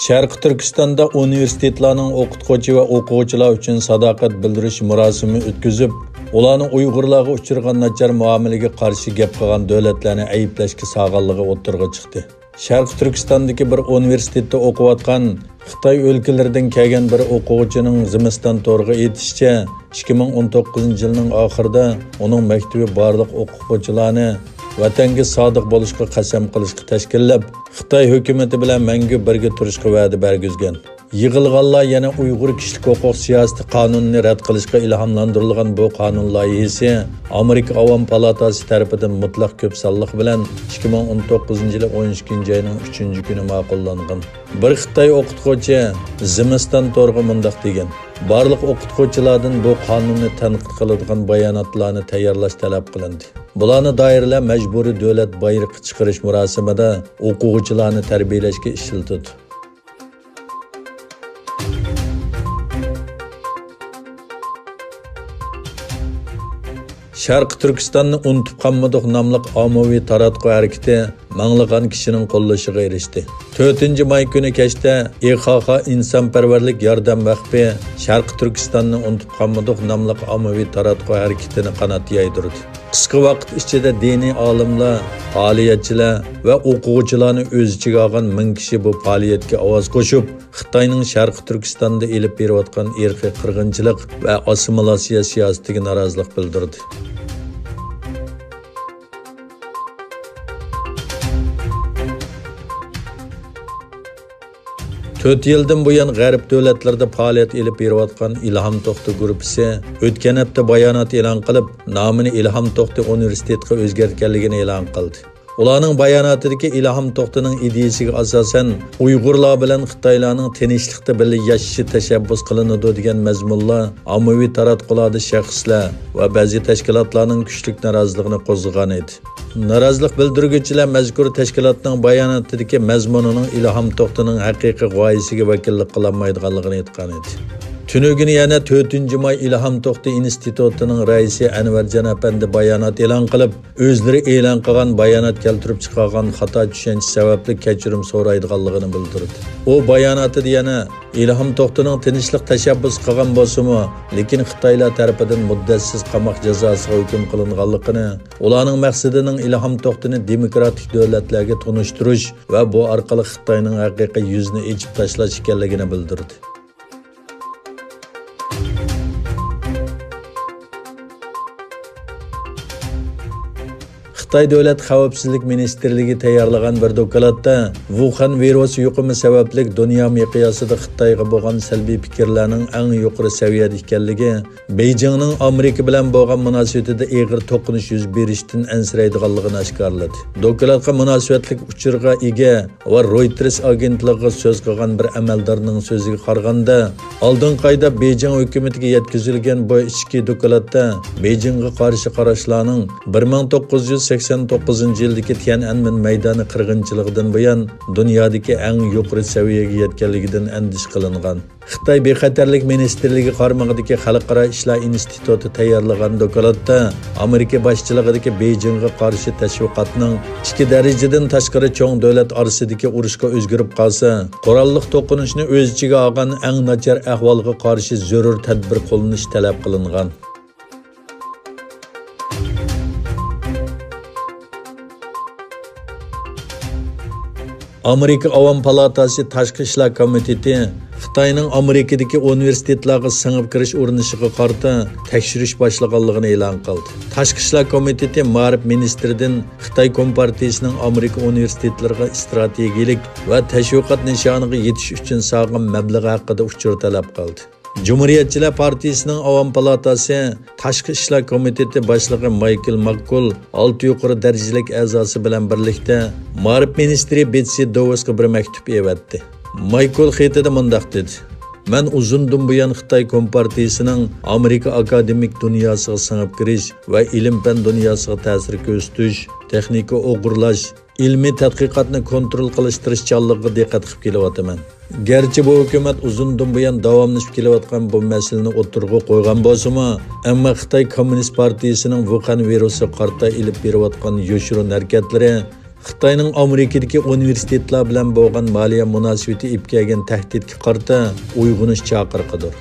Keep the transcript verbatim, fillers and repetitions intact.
شەرقىي تۈركىستاندا ئۇنىۋېرسىتېتلارنىڭ ئوقۇتقۇچى ۋە ئوقۇغۇچىلار ئۈچۈن ساداقەت بىلدۈرۈش مۇراسىمى ئۆتكۈزۈپ، ئۇلارنى ئۇيغۇرلارغا ئۇچرىغان ناچار مۇئامىلىگە قارشى گەپ قىلغان دۆلەتلەرنى ئەيىبلەشكە سالغانلىقى ئوتتۇرىغا چىقتى. شەرقىي تۈركىستاندىكى بىر ئۇنىۋېرسىتېتتا ئوقۇۋاتقان خىتاي ئۆلكىلىرىدىن كەلگەن بىر ئوقۇغۇچىنىڭ زىمىستان تورىغا ئېيتىشىچە، ئىككى مىڭ ئون توققۇزىنچى يىلنىڭ ئاخىرىدا ئۇنىڭ مەكتىپى بارلىق ئوقۇغۇچىلارنى ۋەتەنگە سادىق بولۇشقا قەسەم قىلىشقا تەشكىللەپ، خىتاي ھۆكۈمىتى بىلەن مەڭگۈ بىرگە تۇرۇشقا ۋەدە بەرگۈزگەن. يىغىلغانلار يەنە ئۇيغۇر كىشىلىك ھوقۇق سىياسىتى قانۇنىنى رەت قىلىشقا ئىلھاملاندۇرۇلغان بۇ قانۇن لايىھىسى ئامېرىكا ئاۋام پالاتاسى تەرىپىدىن مۇتلەق كۆپ سانلىق بىلەن ئىككى مىڭ ئون توققۇزىنچى يىلى ئون ئىككىنچى ئاينىڭ ئۈچىنچى كۈنى ماقۇللانغان. بىر خىتاي ئوقۇتقۇچى زىمىستان تورىغا مۇنداق دېگەن: بارلىق ئوقۇتقۇچىلاردىن بۇ قانۇننى تەنقىد قىلىدىغان باياناتلارنى تەييارلاش تەلەپ قىلىندى. بۇلارنى دائىرىلەر مەجبۇرىي دۆلەت بايرىقى چىقىرىش مۇراسىمىدا ئوقۇغۇچىلارنى تەربىيەلەشكە ئىشلىتىدۇ. شەرقىي تۈركىستاننى ئۇنتۇپ قالمىدۇق ناملىق ئاممىۋى تاراتقۇ ھەرىكىتى مىڭلىغان كىشىنىڭ قوللىشىغا ئېرىشتى. تۆتىنچى ماي كۈنى كەچتە ئىخاخا ئىنسانپەرۋەرلىك ياردەم ۋەقپى شەرقىي تۈركىستاننى ئۇنتۇپ قالمىدۇق ناملىق ئاممىۋى تاراتقۇ ھەرىكىتىنى قانات يايدۇردى. قىسقا ۋاقىت ئىچىدە دىنىي ئالىملار، پائالىيەتچىلەر ۋە ئوقۇغۇچىلارنى ئۆز ئىچىگە ئالغان مىڭ كىشى بۇ پائالىيەتكە ئاۋاز قوشۇپ، خىتاينىڭ شەرقىي تۈركىستاندا ئېلىپ بېرىۋاتقان ئىرقىي قىرغىنچىلىق ۋە ئاسسىمىلياتسىيە سىياسىتىگە نارازىلىق بىلدۈردى. تۆت يىلدىن بۇيان غەرب دۆلەتلىرىدە پائالىيەت ئېلىپ بېرىۋاتقان ئىلھام توختى گۇرۇپپىسى ئۆتكەن ھەپتە بايانات ئېلان قىلىپ، نامىنى ئىلھام توختى ئۇنىۋېرسىتېتىغا ئۆزگەرتكەنلىكىنى ئېلان قىلدى. ئۇلارنىڭ باياناتىدىكى ئىلھام توختىنىڭ ئىدىيىسىگە ئاساسەن، ئۇيغۇرلار بىلەن خىتايلارنىڭ تىنچلىقتا بىللە ياشىشى تەشەببۇس قىلىنىدۇ دېگەن مەزمۇنلار ئاممىۋى تاراتقۇلاردا شەخسلەر ۋە بەزى تەشكىلاتلارنىڭ كۈچلۈك نارازىلىقىنى قوزغىغان ئىدى. نارازىلىق بىلدۈرگۈچىلەر مەزكۇر تەشكىلاتنىڭ باياناتىدىكى مەزمۇنىنىڭ ئىلھام توختىنىڭ ھەقىقىي غايىسىگە ۋەكىللىك قىلالمايدىغانلىقىنى ئېيتقان ئىدى. تۈنۈگۈن يەنە تۆتىنچى ماي ئىلھام توختى ئىنستىتۇتىنىڭ رەئىسى ئەنۋەرجان ئەپەندى بايانات ئېلان قىلىپ، ئۆزلىرى ئېلان قىلغان بايانات كەلتۈرۈپ چىقارغان خاتا چۈشەنچە سەۋەبلىك كەچۈرۈم سورايدىغانلىقىنى بىلدۈردى. ئۇ باياناتىدا يەنە ئىلھام توختىنىڭ تىنچلىق تەشەببۇسى قىلغان بولسىمۇ، لېكىن خىتايلار تەرىپىدىن مۇددەتسىز قاماق جازاسىغا ھۆكۈم قىلىنغانلىقىنى، ئۇلارنىڭ مەقسىتىنىڭ ئىلھام توختىنى دېموكراتىك دۆلەتلەرگە تونۇشتۇرۇش ۋە بۇ ئارقىلىق خىتاينىڭ ھەقىقىي يۈزىنى ئېچىپ تاشلاش ئىكەنلىكىنى بىلدۈردى. خىتاي دۆلەت خەۋپسىزلىك مىنىستىرلىكى تەييارلىغان بىر دوكلاتتا، ۋۇخەن ۋىرۇسى يۇقۇمى سەۋەبلىك دۇنيا مىقياسىدا خىتايغا بولغان سەلبىي پىكىرلەرنىڭ ئەڭ يۇقىرى سەۋىيەدە ئىكەنلىكى، بېيجىڭنىڭ ئامېرىكا بىلەن بولغان مۇناسىۋىتىدە ئېغىر توقۇنۇش يۈز بېرىشتىن ئەنسىرەيدىغانلىقىنى ئاشكارىلىدى. دوكلاتقا مۇناسىۋەتلىك ئۇچۇرغا ئىگە ۋە رويتېرس ئاگېنتلىقىغا سۆز قىلغان بىر ئەمەلدارنىڭ سۆزىگە قارىغاندا، ئالدىنقى ئايدا بېيجىڭ ھۆكۈمىتىگە يەتكۈزۈلگەن بۇ ئىچكى دوكلاتتا بېيجىڭغا قارشى قاراشلارنىڭ بىر مىڭ توققۇز يۈز سەكسەن توققۇزىنچى يىلدىكى تيەنئەنمېن مەيدانى قىرغىنچىلىقىدىن بۇيان دۇنيادىكى ئەڭ يۇقىرى سەۋىيەگە يەتكەنلىكىدىن ئەندىشە قىلىنغان. خىتاي بىخەتەرلىك مىنىستىرلىكى قارمىقىدىكى خەلقئارا ئىشلار ئىنستىتۇتى تەييارلىغان دوكلاتتا، ئامېرىكا باشچىلىقىدىكى بېيجىڭغا قارشى تەشۋىقاتنىڭ ئىچكى دەرىجىدىن تاشقىرى چوڭ دۆلەت ئارىسىدىكى ئۇرۇشقا ئۆزگىرىپ قالسا، قوراللىق توقۇنۇشنى ئۆز ئىچىگە ئالغان ئەڭ ناچار ئەھۋالغا قارشى زۆرۈر تەدبىر قوللىنىش تەلەپ قىلىنغان. ئامېرىكا ئاۋام پالاتاسى تاشقى ئىشلار كومىتېتى خىتاينىڭ ئامېرىكىدىكى ئۇنىۋېرسىتېتلارغا سىڭىپ كىرىش ئۇرۇنۇشىغا قارىتا تەكشۈرۈش باشلىغانلىقىنى ئېلان قىلدى. تاشقى ئىشلار كومىتېتى مائارىپ مىنىستىرىدىن خىتاي كومپارتىيىسىنىڭ ئامېرىكا ئۇنىۋېرسىتېتلىرىغا ئىستراتېگىيىلىك ۋە تەشۋىقات نىشانىغا يېتىش ئۈچۈن سالغان مەبلىغى ھەققىدە ئۇچۇر تەلەپ قىلدى. جۇمھۇرىيەتچىلەر پارتىيىسىنىڭ ئاۋام پالاتاسى تاشقى ئىشلار كومىتېتى باشلىقى مايكل ماككول ئالتە يۇقىرى دەرىجىلىك ئەزاسى بىلەن بىرلىكتە مائارىپ مىنىستىرى بېتسى دوۋېسقا بىر مەكتۇپ ئېۋەتتى. مايكل خېتىدە مۇنداق دېدى: مەن ئۇزۇندىن بۇيان خىتاي كومپارتىيىسىنىڭ ئامېرىكا ئاكادېمىك دۇنياسىغا سىڭىپ كىرىش ۋە ئىلىم-پەن دۇنياسىغا تەسىر كۆرسىتىش، تېخنىكا ئوغرىلاش، ئىلمىي تەتقىقاتنى كونترول قىلىش تىرىشچانلىقىغا دىققەت قىلىپ كېلىۋاتىمەن. گەرچە بۇ ھۆكۈمەت ئۇزۇندىن بۇيان داۋاملىشىپ كېلىۋاتقان بۇ مەسىلىنى ئوتتۇرىغا قويغان بولسىمۇ، ئەمما خىتاي كوممۇنىست پارتىيىسىنىڭ ۋۇخەن ۋىرۇسىغا قارىتا ئېلىپ بېرىۋاتقان يوشۇرۇن ھەرىكەتلىرى خىتاينىڭ ئامېرىكىدىكى ئۇنىۋېرسىتېتلار بىلەن بولغان مالىيە مۇناسىۋىتى ئېلىپ كەلگەن تەھدىتكە قارىتا ئويغىنىش چاقىرىقىدۇر.